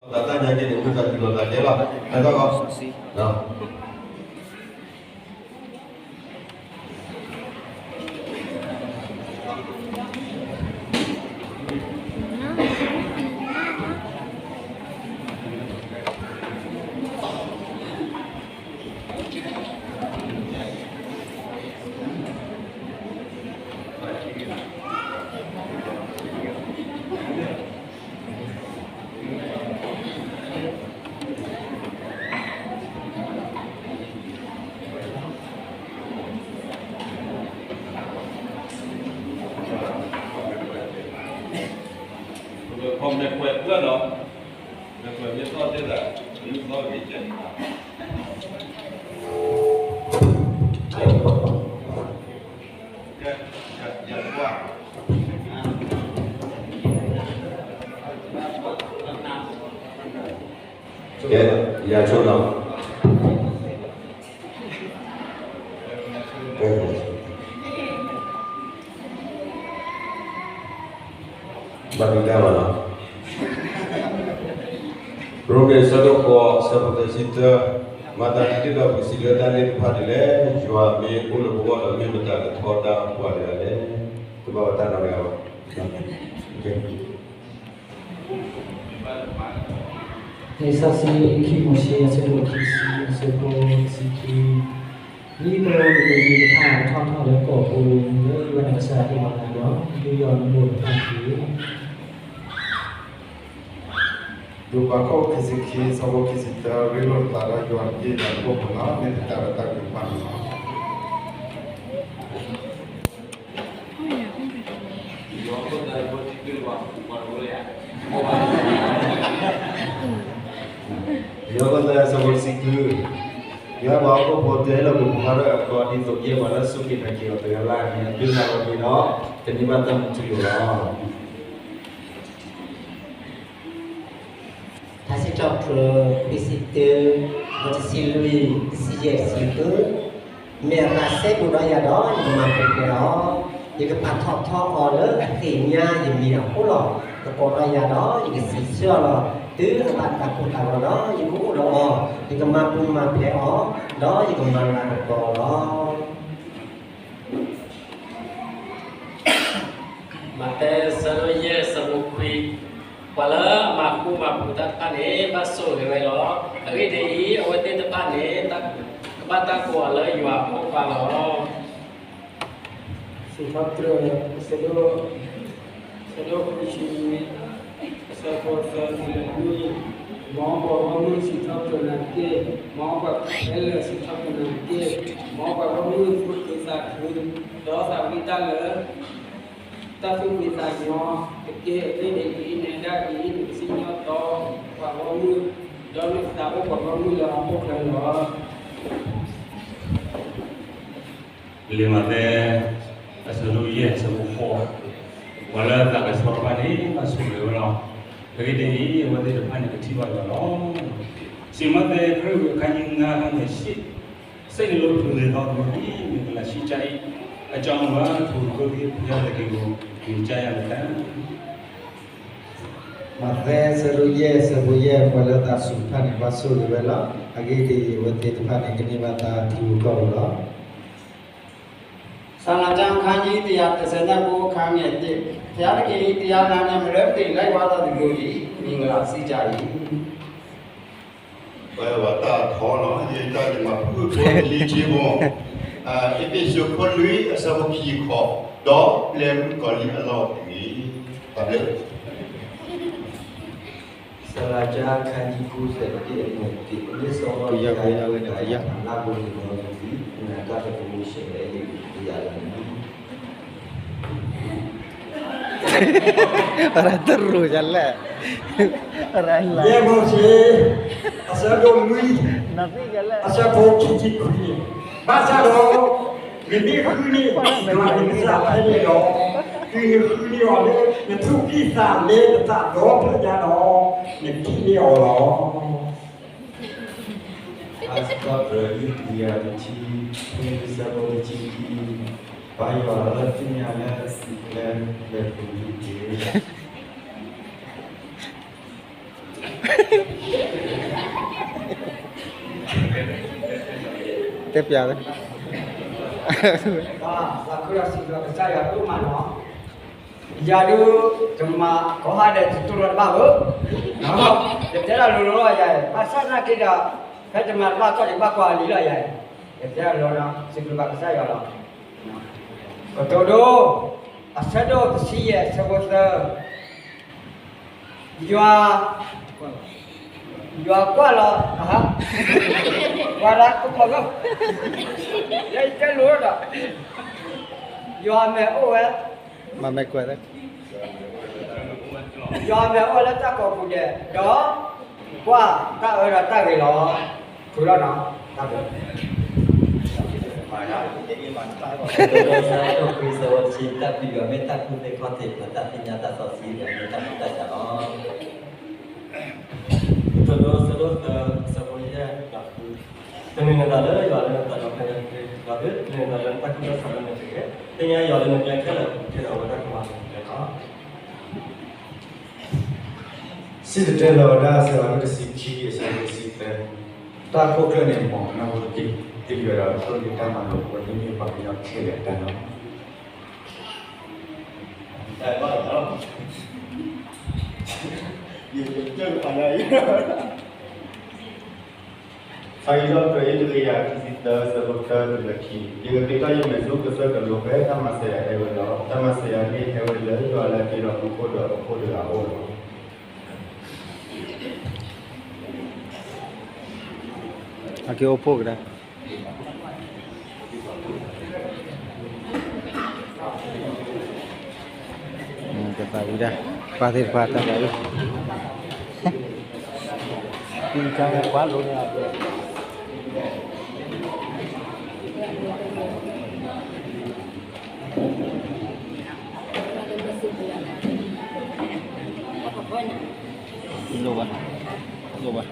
သးတၢ်ညါက့န့ၣ် ဝံသးစူၤလီၤသးဒဲးလီၤ. ဟဲထီၣ်ကီး. ကဲ, ယဆိနီၤ, ဘၣ်မနုၤတၢ်ဘၣ်နီၤ. ရိမ့ၤ အဆၢဒိၣ်ဃိး အဆၢဖိသၢဆံသၢ, မၤသးဒ်သိးဒီးပကစံးလၢတၢ်န့ၣ်တဖၣ်ဒ်လဲၣ်, ယွၤမ့ၢ်အိၣ်လၢပဂီၢ်ဒီး မ့ၢ်ပတၢ်ကထီဒါပှၤတဂၤလဲၣ်. တဘၣ်ဝဲတၢ်နီတဂၤဘၣ်. လံာ်စီဆှံခံမိၤၡ့ အဆၢဒိၣ်ခံဆံ အဆၢဖိတဆံခံ, ဒ်သိးယမ့ၢ်တၢ်ထီၣ်ထီၣ်လၢကီၢ်ပူၤ လၢယွၤနကစၢ်ဒၣ်ဝဲဒီး ဒုးယီၢ်နမိၢ်တဖၣ်တက့ၢ်. ဒိးဘးခိၣ်ခံဆံခံ အဆၢဖိခံဆံတၢ, ရ့လိာ်သးဒီးယွၤတက့ၢ် တၢ်တဘိၣ်ပူၤလီၤ, မ့ၢ်တၢ်လၢတၢ်ဂ့ၤပာ်လီၤ. ယိၤဟၣ်သၢ အဆၢဖိတဆံဃု, ယွၤပှၤဟီၣ်ခိၣ်ဖိတဲလၢပှၤမၤရၢၣ်အဂီၢ် ဒ်သိးကဲပှၤလၢအစူၢ်က့ၤနာ်က့ၤအီၤတဂၤလၢ်လၢ်န့ၣ် အဒုးနၢ်ဝဲန့ၣ်ဒီး ကန့ၢ်ဘၣ်တၢ်မူထူယိာ်လီၤ. ထါစံးထီၣ်ပတြၢၤ ခွံဆံတၢ, တဆံလွံၢ်, တဆံယဲၢ်, တဆံဃု, မ့ၢ်အသးစဲဘူးဒီးယၤဒီး ယကမၤပူၤဖျဲးအီၤ, ယကပာ်ထီၣ်ထီအီၤလၢအသ့ၣ်ညါယမံၤအဃိလီၤ. ကကိးဒီးယၤဒီး ယကစံးဆၢအီၤလီၤ. တုၤအဘၣ်တၢ်ကိၢ်တၢ်ဂီၤဒီး ယကအိၣ်ဒီးအီၤ, ယကမၤပူၤမၤဖျဲးအီၤ, ဒီးယကမၤလၤကပီၤအီၤလီၤ. မးသဲ အဆၢဒိၣ်ယဲၢ် အဆၢဖိခွံ, ပှၤလၢအမၤဃူမၤဖိးတၢ်တဖၣ်န့ၣ် ဘၣ်ဆိၣ်ဂ့ၤဝဲလီၤ. အဂ့ၢ်ဒ်အံၤ, အဝဲသ့ၣ်တဖၣ်န့ၣ် ကဘၣ်တၢ်ကိးအီၤလၢယွၤအဖိခွါလီၤ. စံးထီၣ်ပတြၢၤ အဆၢဒိၣ် အဆၢဒိၣ်ဃုဆံနွံ, အဆၢဖိသၢတုၤလၢလွံၢ်, မ်ပှၤဂီၢ်မုၢ်စံးထီၣ်ပတြၢၤနၤတက့ၢ်, မ်ပှၤခဲလၢာ်စံးထီၣ်ပတြၢၤနၤတက့ၢ်, မ်ပှၤဂီၢ်မုၢ်သူၣ်ခုသးခု, ဒီးသးဝံၣ်တၢ်လၢ တၢ်သူၣ်ဖှံသးညီတက့ၢ်. အဂ့ၢ်ဒ်အံၤ, နဲဒၣ်အံၤ နကစံၣ်ညီၣ်တီပှၤဂီၢ်မုၢ်, ဒီးနကသးအိၣ်ပှၤဂီၢ်မုၢ်လၢဟီၣ်ခိၣ်ချၢလီၤ. လံာ်မးသဲ အဆၢဒိၣ်ယဲၢ် အဆၢဖိဃိး, ပှၤလၢအသးကဆှီတဖၣ်န့ၣ် ဘၣ်ဆိၣ်ဂ့ၤဝဲလီၤ. အဂ့ၢ်ဒ်အံၤ, အဝဲသ့ၣ်တဖၣ်န့ၣ် ကထံၣ်ဘၣ်ယွၤလီၤ. စံးမးသဲ ခရံာ်ဝံအခါ ယနါဟါန့ၣ်ရှ့, စိတ်နှလုံးပူၤလၢ်သီးမံၤ မင်္ဂလာရှိကြ၏, အကြောင်းမူကား ထိုသူတို့သည် ဘုရားသခင်ကို မြင်ကြရလတံ့. မးသဲ အဆၢဒိၣ်ယဲၢ် အဆၢဖိယဲၢ်, ပှၤလၢအသးဆူၣ်တဖၣ်န့ၣ် ဘၣ်ဆိၣ်ဂ့ၤဝဲလီၤ. အဂ့ၢ်ဒ်အံၤ, အဝဲသ့ၣ်တဖၣ်န့ၣ် ကန့ၢ်ဘၣ်တၢ်ထူကီၢ်လီၤ. စာလံာ်ကျမ်း အခန်းကြီး တစ်ရာတစ်ဆယ့်နှစ်ခု အခန်းငယ်တစ်, ဘုရားသခင်၏ တရားနာမျှမလွဲမသွေလိုက်ပါသောသူတို့သည် မင်္ဂလာရှိကြ၏. ပဝဲတၢ်ထီလီၤ ယတၢ်ယမၤဖုၣ်ဖိလံၤထံဖိ, အ့းဖ့းစူး အခိၣ်လွံၢ် အဆၢဖိခံဆံဃိး, ဒီးပျဲမုၣ်ကီၤလံၢ်အလီၢ်တဂ့ၤ. တၢ်ဘျုး စာလံာ်ကျမ်း အခန်းကြီး ကိုးဆယ့်တစ် အငယ်တစ်, မြတ်စွာဘုရား ယွၤဝဲဒၣ် ယွၤ လၢပှၤဂီၢ်မုၢ်အနံၣ် အနာဂတ် တရူး ရှဲလဲၣ် အလံာ် ယွၤလၢ ရၢတရူး ယလဲၣ်, ယဲၢ်မိၤၡ့ အဆၢဒိၣ်လွံၢ် အဆၢဖိခံဆံခွံ, ဘၣ်ဆၣ်ဒီး နမ့ၢ်ဃုန့ၢ် ယွၤနကစၢ်ဖဲန့ၣ်ဒီး, တုၤနဃုန့ၢ်အီၤလၢ နသူၣ်ကံၢ်သးလဲနသးဒီဖျၢၣ်ညါဒီး, နထံၣ်န့ၢ်အီၤလီၤ. အစကီးပြၢၤ လွံၢ် တဆံခွံ အဆၢဖိတဆံခံ, ပၢ်ယွၤလၢသ့ၣ်ညါလၢသုကျဲလဲၤပူၤတက့ၢ်. တဲပျးလၢ ကစၢ်ယွၤဒိၣ်မးနီၤ, ယၤဒုး တမၤကီဟါဒဲးတတိၢ်လီၤတဘၣ်ဧၢ, ယတဲဒၣ်လိၤလိၤလီၤယၤ, ဘၣ်ဆၣ်သနာ်က့ဒီး ဖဲတမၤတဘၣ်ကီၢ်ယဘၣ်ကွၢ်လံလီၤယၤ, ယတဲဒၣ်လိၤလီၤ စံးဘျုးဘၣ်ကစၢ်ယွၤလီၤ. ကတိၤဒိ အဆၢဒိၣ်တဆံယဲၢ် အဆၢဖိသၢ, ယွၤ ယွၤကွၢ်လီၤ, ကွၢ်လၢကပီၤလီၤ, ယတဲလိၤဒီး ယွၤမ့ၢ်အိၣ်ဝဲ, မ့ၢ်ကွၢ်, ယွၤမ့ၢ်အိၣ်လၢတၢ်ကိးပူၤဒဲး ဒီး ကွၢ်တၢ်အၢဒီးတၢ်ဂ့ၤလီၤ. ထူလီၤနီၤ, တၢ်ဘျုး ဆၢဒိၣ်တဆံ တၢ်ဘျုးယွၤမ့ၢ်တၢ်ကူၣ်သ့ခီၣ်ထံး ပတၢ်သ့ၣ်ညါတၢ်စီဆှံယွၤမ့ၢ်တၢ်ကူၣ်တၢ်ကၤလီၤ. ကတိၤဒိ အဆၢဒိၣ်သၢ အဆၢဖိယဲၢ်, တမ့ၢ်နသးလၢယွၤလၢနသးဒီးဖဲန့ၣ်တဂ့ၤ, ဒီးတမ့ၢ်နသးလၢနတၢ်ကူၣ်တၢ်ဆးလၢန့ၣ်တဂ့ၤ, သ့ၣ်ညါယွၤလၢနကျဲခဲလၢာ် ကဲထီၣ်ဝဲဒၣ်ကမၤလီၤလီၤ. စံၣ်တဲၤတဲလီၤဝဲဒၣ် စံးလီၤဒိၣ်တဆံခံ အဆၢဖိတဆံသၢ, တၢ်အိၣ်ဖှိၣ်ချၢန့ၣ် မ်နၢ်ဟူတက့ၢ်, တယွၤဒီးသိၣ်လံတၢ်မၤလိာ်အဃိ န့ၢ်ပှၤကညီခဲလၢာ်အတၢ်လီၤ. သးအံၤဒီး တရၢအ့တရံယၤ ခံဆံသၢ အဆၢဖိတၢ တုၤလၢခံ, ယကသ့ၣ်နီၣ်ယမဲာ်ဆူကစၢၢ်ကလိၤဖဲတၢ်မၤစၢၤယၤဟဲဝဲလီၤ. တၢ်မၤစၢၤယၤန့ၣ်ဟဲဝဲလၢယွၤလၢအကဲဒီးမူခိၣ်ဒီးဟီၣ်ခိၣ်တဂၤအအိၣ်လီၤ. အက့ၤအိၣ်ဖှိၣ်ကဒါ ကသးဝံၤဒၣ် ပၢ်သ့ၣ်တဖၣ်တၢ်သးဝံၣ် သံတၢ်ဝဲပှၤလိၤန့ၣ် လိၤဘၣ်, လိၤဘၣ်.